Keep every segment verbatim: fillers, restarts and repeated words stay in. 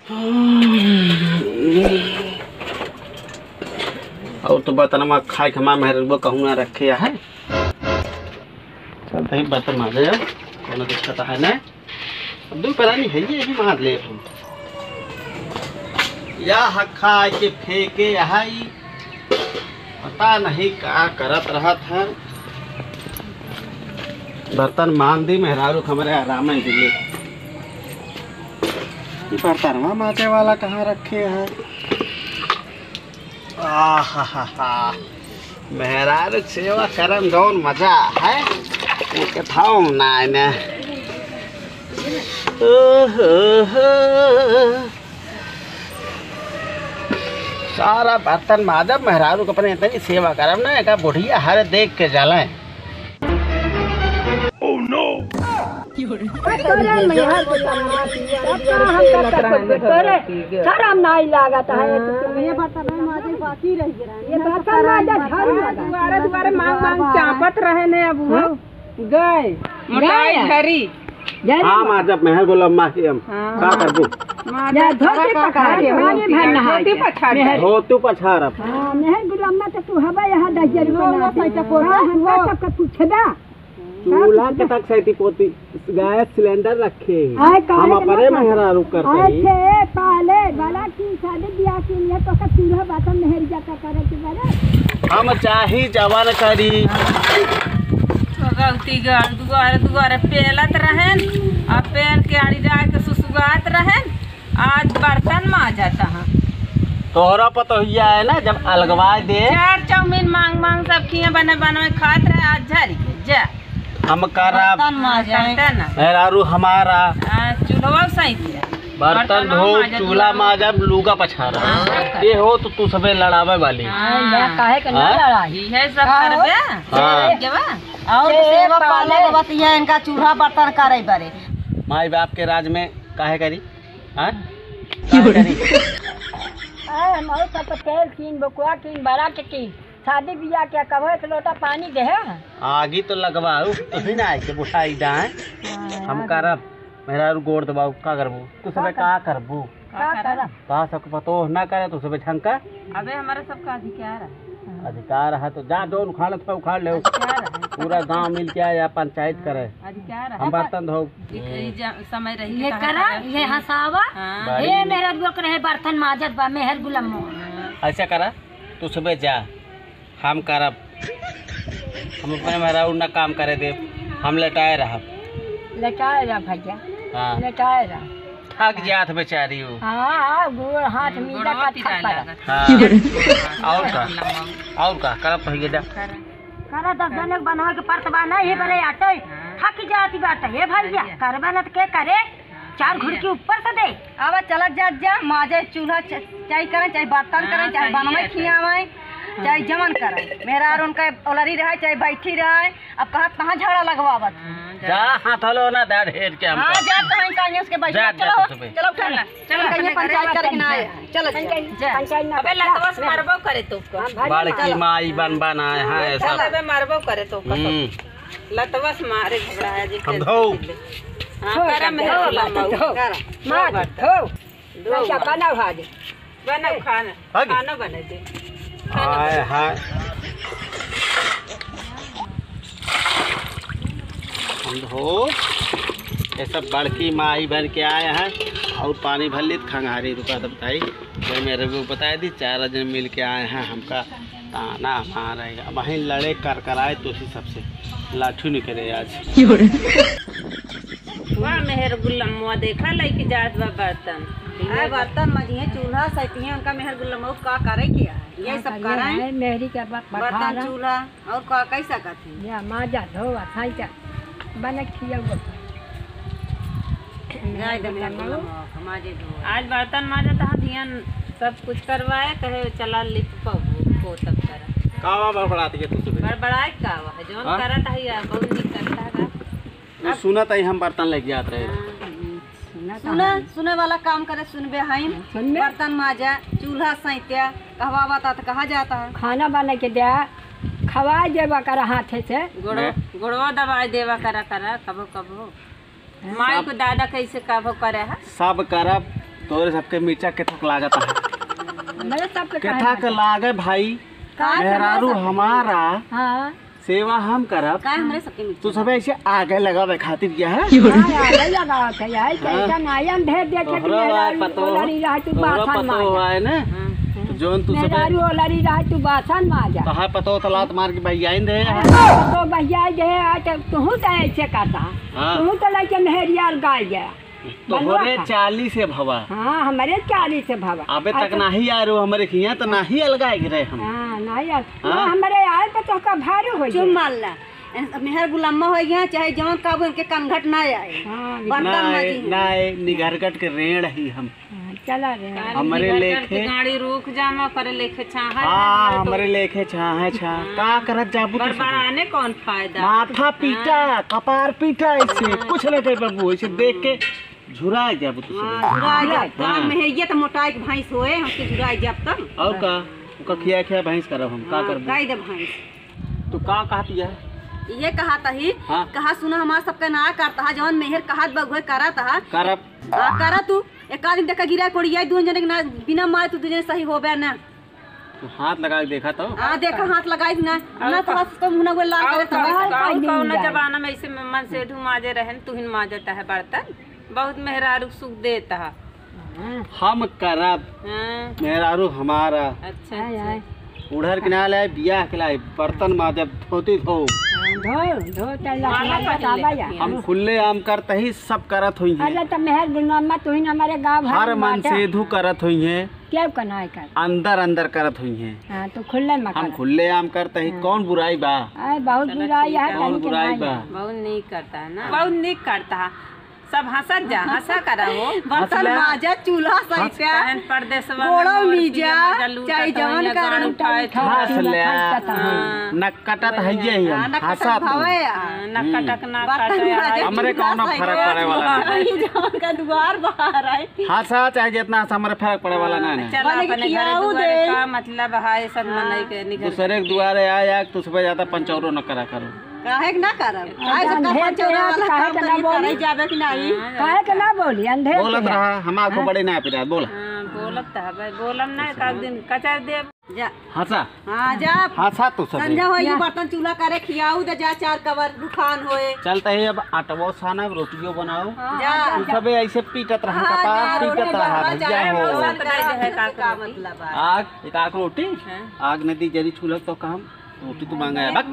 और तो बर्तनमा खाए के हमार मेहररुआ कहूँ ना रखे है। चल, तही बर्तन माजे अब, कोनो दिक्कत है ना। अब दो परानी है, यही मार ले हम। या हखा के फेंके, यहाँ ही पता नहीं का करत रहत है। बर्तन मान दी, मेहरारू के हमरे आराम नहीं दिले। ये बर्तनवा माजे वाला कहाँ रखे हैं? आहाहा, मेहरारू के सेवा करम जौन मजा है, वो कथाओ ना है ना। ओहो हो। सारा बर्तन माजब, मेहरारू के अपने इतनी सेवा करब ना, एका बुढ़िया हर देख के जलें। तोरा मेहर के तमाशा, तब का हम का कर सकबे? तोरे शरम नाई लागत है? ये बर्तन माजे बाकी रह गया। ये बर्तन माजे झाड़ू लगा। दुआरे दुआरे मांग मांग चापत रहे ने, अब वो गए। मोटाई गए। घरी। हाँ, माजब मेहर गुलम्मा ही हम। हाँ। का करबू? माजे या धोती पकड़ के, पानी भर नहाए धोती के। पछाड़ मेहर दे। धोती पछाड़ अब। हाँ, मेहर गुलम्मा तो तू हवा यहाँ दहिया लोग बना दे। सैता को हाँ, हम वो का सबके पूछबा? चूल्हा के तक सैती पोती, गैस सिलेंडर रखे हैं। आए, काहे हम के अपने ना मेहरारू करते हैं। अच्छे, पाले, बड़ा की शादी ब्याह के लिए तो का चूल्हा बासन मेहर जाता करे के बड़े। हम चाही जवान करी। भगवती गढ़ दुआरे दुआरे पेलत रहेन, आ पेल के आड़ी जाए के सुसुगात रहेन। आज बर्तन माजत ह। तोहरा पतोहिया है ना, जब अलगवाए दे। चार चाउमीन मांग मांग सब किए बने बनवे खात रहे, आज झरी के जा। हम करब। बर्तन माजे। करते ना। मेहरारू हमारा। आ, चूल्हा सही दिया। बर्तन बर्तन धो, माजब, चूल्हा लूगा। माजब, लूगा पछारा। हाँ। ये हो तो तू सबे लड़ावे वाली। हाँ, या काहे के ना हाँ? लड़ाई? इहे सब का हो? करबे? हाँ। के बा? और ए, सेवा पाले पाले। बतिया इनका चूल्हा बर्तन करे बरे। माई बाप के राज में काहे करी? हाँ? की हो रही? अरे, हम और सब तेल कीन, बकुआ कीन, बड़ा के कीन, शादी बियाह के कबो एक लोटा पानी दे है? आगी तो लगवाऊ, तू ही ना आके बुठाई दाए। हाँ, हम यार। करब, मेहरारू गोड़ दबाऊ, का करबू? तू सबे का का कर-, करबू? का करब? का सब पतो ना करे, तू सबे झंका। अबे, हमारा सबका अधिकार है। अधिकार है तो जा, जो उखाड़त है, उखाड़ ले। अधिकार है। पूरा गांव मिल के आया, पंचायत करे। अधिकार है। हम बर्तन धो। ई, ई जा, समय रही ये के करा, कहा ये हंसावा। हाँ। बारी। ए, मेहर लोग रहे बर्तन माजत बा, मेहर गुलाम। ऐसा करा, तू सुबह जा, हम करब। हम अपने मेहरारू ना काम करे देब, हम लेटाए रहब। लेटाए रह भैया। हाँ। लेटाए रह। थक जात बेचारी हो। हाँ, हाँ, गोड़ हाथ हम्म, मिला गोड़वा का पिराए थक लागत। हाँ। और का? और का? करब तो ये जा। करा। करा, दस जने के बनवे के परत बा, नहीं बरे आटे। हाँ। थक जाती बाटे, हे भैया, भैया। करबे न त के करे? हाँ, चार भैया। घुड़की ऊपर से दे। अब चलत जात जा, माजे चूल्हा च-, चाहे करें, चाहे बर्तन हाँ, करें, चाहे सही बनवे है। खियावे, चाहे जमन करें। मेहरारू उनका ओलरी रहे, चाहे बैठी रहे, अब कहाँ, कहाँ झगड़ा लगवावत? हाँ, जा। जा, हाथ हलो ना, दा ढेर के हमको। हाँ, जा, कहीं, कहीं उसके बैठ जा, जा, चलो, तू सुबह। चलो, उठा। चला, चला, कहीं अपने पंचायत करे के ना आए। चलो, चलो। जा। अबे लतवा से मारबो करे तो को। हाँ, भाई, बड़की माई बन बन आए हैं सब। अबे मारबो करे तो को। हम्म। लतवा से मारे घबराया जी, हम tension धो। ले। हाँ, धो, करा धो, मेहर धो, गुलाम धो, बाबू, धो। करा। मार, धो। धो। अच्छा, बनाओ हाजी। बनाओ खाना। हाजी। खाना बना दे। खाना हाय, बना। हाय। हम हो, ये सब बड़की माई बन के आए हैं और पानी भर ली खंगारी। रुका तो बताई, भाई मेरे को बताए दी, चार जन मिल के आए हैं, हमका ताना मारे, अब वहीं लड़े कर कर आए तो उसी सबसे लाठू निकले आज। वाह मेहर गुल्लम्मा, देखा लइके जात बा बर्तन। आ बर्तन मजिहे, चूल्हा सैतिहे, उनका मेहर गुल्लम्मा का करे के है? ये सब करे। मेहरी के बा-, बर्तन, चूल्हा। और का, कैसा कहते हैं? या माजा धो, आ खाई का, बने खिया हुआ। जाए दे मेरे गुलाम, माजे धो। आज बर्तन माजा तो हम हियन सब कुछ करवाए, कहे चला लिप पबू, को तब करा। का बा बड़बड़ाती है तू सुबह? बड़बड़ाए का बा है, जौन हाँ? करत है या बहुत नीक करता है। वो अब सुनत है हम बर्तन लेके जात रहे। हाँ। सुना सुना, कहाँ? सुने वाला काम करे, सुनबे हईन। सुनबे। बर्तन माजा, चूल्हा सैत्या, कहवा बता तो कहा जाता है। खाना बना के दे, खवा देवा कर हाथे से। गोड़ो, हैं? गोड़वा दबाए देवा करा करा, कबो कबो। हैं? माई सब को दादा कैसे कबो करे है? सब करब, तोरे सबके मिर्चा केथक लागत है। हमरे सबके काहे केथक लागत? लागे भाई। का मेहरारू करबे सब? हमारा हाँ। सेवा हम करब। का हमरे सबके मिर्चा तू सब ऐसे आगे लगावे खातिर क्या है? हाँ, आगे लगावत है, यही हाँ। कैसा नायन ढेर देखे कि तोहरा मेहरारू पतो, ओलरी रहा तू तोहरा बासन पतो माजा। है ना? हाँ। तो जोन तू सब मेहरारू ओलरी रहा तू बासन माजा। तो है पतो तो लात मार के भैया दे। हाँ, तो भैया दे, आ तो तू तो ऐसे करता। हाँ। तू तो लेके मेहरिया गाय गया। तोहरे बनवा खा। चाली से भवा। हाँ, हमरे चाली से भवा। अबे तक अच्छा। नाही आए रहो हमरे खिया, तो नाही अलगाए गिरे हम। हाँ, नाही आए। हाँ। ना, हमरे आए पे तो का भारी हो चुप जाए। मार ला। मेहर गुलामा हो गया, चाहे जौन काबू इनके कनघट ना आए। हाँ, बर्तन ना आए, माजी। ना आए, निगरगट के रेड़ ही हम। हाँ, चला रे। हमरे निगरगट लेखे। के गाड़ी रुक जामा, करे लेखे छाहा हाँ, है, तो हमरे लेखे छाहे छा। हाँ। का करत जाबू तू सब? बड़बड़ाने कौन फायदा? माथा पीटा, हाँ। कपार पीटा, ऐसे हाँ। कुछ ना कर पाबू, ऐसे देख के झुरा जाबू तू हाँ, सब। झुरा जा। हाँ। मेहरिया तो मोटाई के भैंस होए, हमके झुरा जाब तब। और का? ओका खिया खिया भैंस करब हम, का हाँ, करबू? गाय दे भैंस। तू का कहत है? ये कहत ही, हाँ। कहा सुना हमार सबके ना करत हा, जौन मेहर कहत बा उहे करत हा। करब। हाँ, करा तू। एक आदमी देखा गिरा कोड़िया, दून जने के ना, बिना मारे तू दून जने सही होबे ना। तू हाथ लगा के देखा तो। हाँ, देखा, हाथ लगाई ना। ना तो हाथ को मुंह ना बोल लाल और करे तो। कौन, कौन, कौन जमाना में ऐसे मन से धुमाजे रहन, तू ही माजता है बर्तन। बहुत मेहरारू सुख देता है। हम करब। हाँ। मेहरारू हमारा। अच्छा, आय, अच्छा। आय। उड़हर के ना लाए, बियाह के लाए, बर्तन माजब, धोती धो। हाँ, धो, धो, चाहे माला लखन पहन ले। बतावा या। हम खुले आम करत ही, सब करत होइहैं। अरे, तो मेहर गुलामा, तू ही ना हमारे गाँव भर हर में मन बाटे। से धू करत होइहैं। केहू का नाहीं कर। अंदर अंदर करत होइहैं। हाँ, तो खुले में हम कर। खुले आम करत ही, हाँ। कौन बुराई बा? अरे, बहुत चलो बुराई ठीक है, है। कौन तनिक बुराई नाहीं बा? है। बहुत नीक करता है ना, बहुत नीक करता है। सब हँसत जा, हँसा करा हो। बर्तन हँसला। माजा, चूल्हा हँस। सैता, कहन परदेसवा गोड़ो में मूर्ति मीजा, मजा लूटत चाहे जवन होइया, कारण गान उठाए उठाए हँस ले। हँसत हाँ। होइया। न कटत है ये ही हम, हाँ, न कटत हँसा तू। भावे आ। हाँ, न हम्म। कटक ना बर्तन काटे माजा, आई। हमरे चूल्हा कौनो सैता, फर्क पड़े वाला ना है। वही जवन का दुआर बाहर आए। हँसा चाहे जितना हँसा, हमरे फर्क पड़े वाला ना है। चला माने कि अपने घरे खियाऊ दुआरे दे। का मतलब है, सब हाँ। मनई के निकल दूसरे के दुआरे आए, आए, तू सुबह ज्यादा पंचौरो न करा करो। काहे के ना करब? काहे से अंधेर करब? के चौरा रात वाला काहे काम के ना करी, बोली? करे जाबे कि नाही? हाँ, काहे के ना बोली? अंधेर बोलत के रहा, हमार को हाँ। बड़े ना पिरात, बोला। हाँ, बोलत त हबे, बोलम ना, एक आध दिन कचर देब। जा। हँसा। हाँ, जा। हँसा तू सब। संझा होई, जा। बर्तन चूल्हा करे, खियाऊ दे, जा चार कबर दुकान होए। चलते ही अब आटवो सानब, रोटियो बनाओ। हाँ, जा। तू सबे ऐसे पीटत रहा, हाँ, कपार जा, रोटी पीटत रहा, बना, भैया चाहे हो। मौसम का दे दे, का का करो? मतलब है? आग, एक आग रोटी, हाँ। आग नदी जरी छुलक तो काम। रोटी तू मांगा है, बक।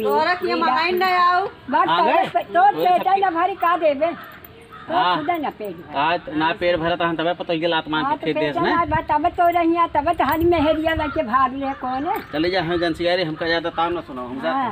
तोहरा के मांगाई ना आओ। बक, आ गए? तोर पे-, तोर ओए पेट सखी। ना भारी का देबे? तोर हाँ। खुदा ना पेट भरे। आज ना पेट भरत रहन, तबे पतोहिया लात मार हाँ, के तो खेत पेट देस ना। ना भर, तबे तो रहिया, तबे तो हर मेहरिया लगे भाग ले कौन है? चले जा, हम जन सियारे, हमका ज्यादा ताव ना सुनाओ, हम जाते हाँ। हैं।